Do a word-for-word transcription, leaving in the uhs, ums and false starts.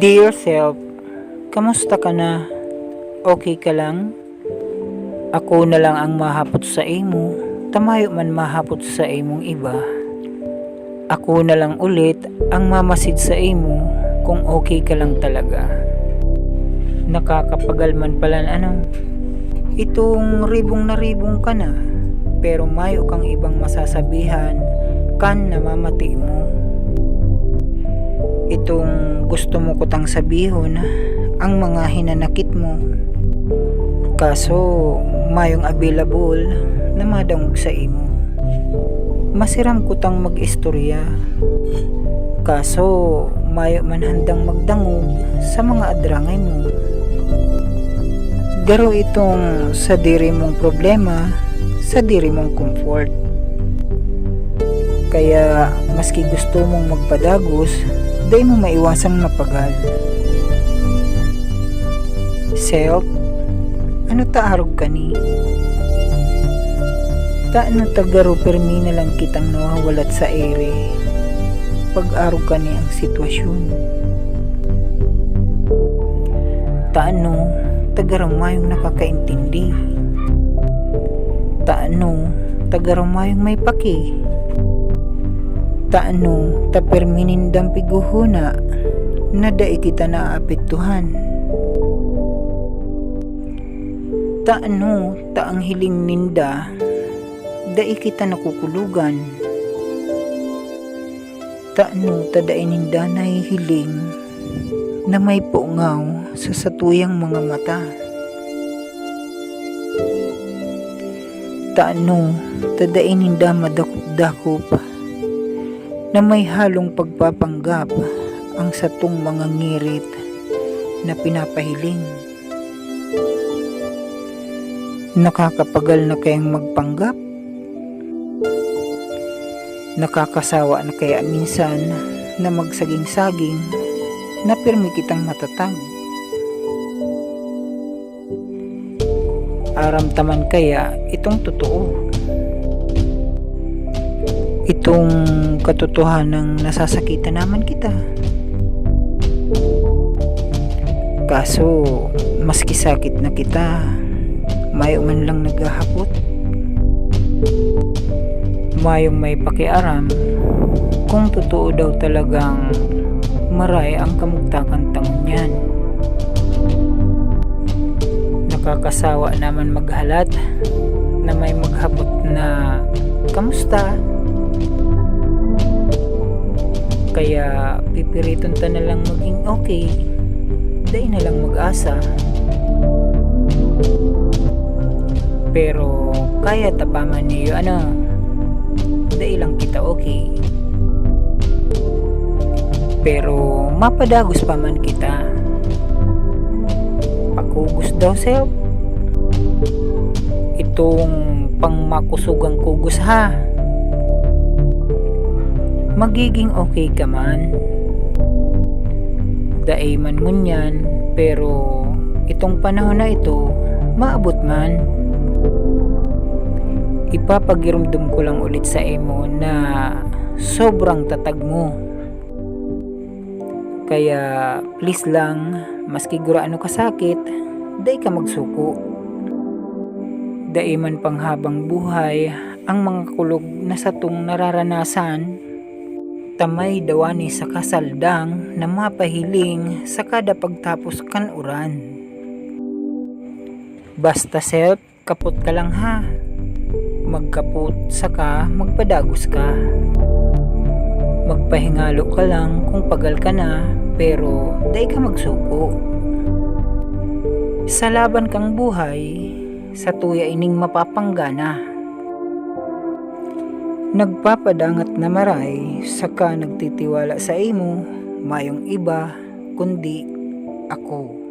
Dear self, kamusta ka na? Okay ka lang? Ako na lang ang mahapot sa imo, ta mayo man mahapot sa imong iba. Ako na lang ulit ang mamasid sa imo kung okay ka lang talaga. Nakakapagal man pala na ano. Itong ribong na ribong ka na, pero mayo kang ibang masasabihan kan namamati mo. Itong gusto mo kutang sabihon ang mga hinanakit mo, kaso mayong available na madangog sa imo. Masiram kutang mag-istorya, kaso mayo man handang magdangog sa mga adrangay mo. Garo itong sadiri mong problema, sadiri mong comfort. Kaya maski gusto mong magpadagos, dai mo maiwasang mapagal. Self, ano ta arog kani? Tano ta garo pirmi na lang kitang nawawalat sa ere? Pag-arog kani ang sitwasyon. Tano ta garo mayong nakakaintindi? Tano ta garo mayong may paki? Tano ta pirmi nindang pighuhuna na dai kita naapektuhan? Tano ta ang hiling ninda dai kita nakukulogan? Tano ta dai ninda nahihiling na may pungaw sa satuyang mga mata? Tano ta dai ninda madakop-dakop na may halong pagpapanggap ang satong mga ngirit na pinapahiling? Nakakapagal na kayang magpanggap? Nakakasawa na kaya minsan na magsaging-saging na pirmi kitang matatag? Aram ta man kaya itong totoo? Itong katotohanang nasasakitan naman kita. Kaso, maski sakit na kita, mayo man lang naghahapot. Mayong may pakiaram kung totoo daw talagang maray ang kamugtakan ta ngunyan. Nakakasawa naman maghalat na may maghapot na, "Kamusta?" Kaya pipiriton ta na lang maging okay. Dai na lang mag-asa. Pero kaya ta pa man niyo, ano, dai lang kita okay. Pero mapadagos pa man kita. Pakugos daw, self. Itong pangmakusugang kugos, ha. Magiging okay ka man. Dai man ngunyan, pero itong panahon na ito, maabot man. Ipapagiromdom ko lang ulit sa imo na sobrang tatag mo. Kaya please lang, maski gurano ka sakit, dai ka magsuko. Dai man panghabang buhay ang mga kulog na satong nararanasan, ta may dawani saka saldang na mapahiling sa kada pagtapos kan uran. Basta, self, kapot ka lang, ha. Magkapot saka magpadagos ka. Magpahingalo ka lang kung pagal ka na, pero dai ka magsuko. Sa laban kang buhay, satuya ining mapapanggana. Nagpapadangat na maray saka nagtitiwala sa imo, mayong iba kundi ako.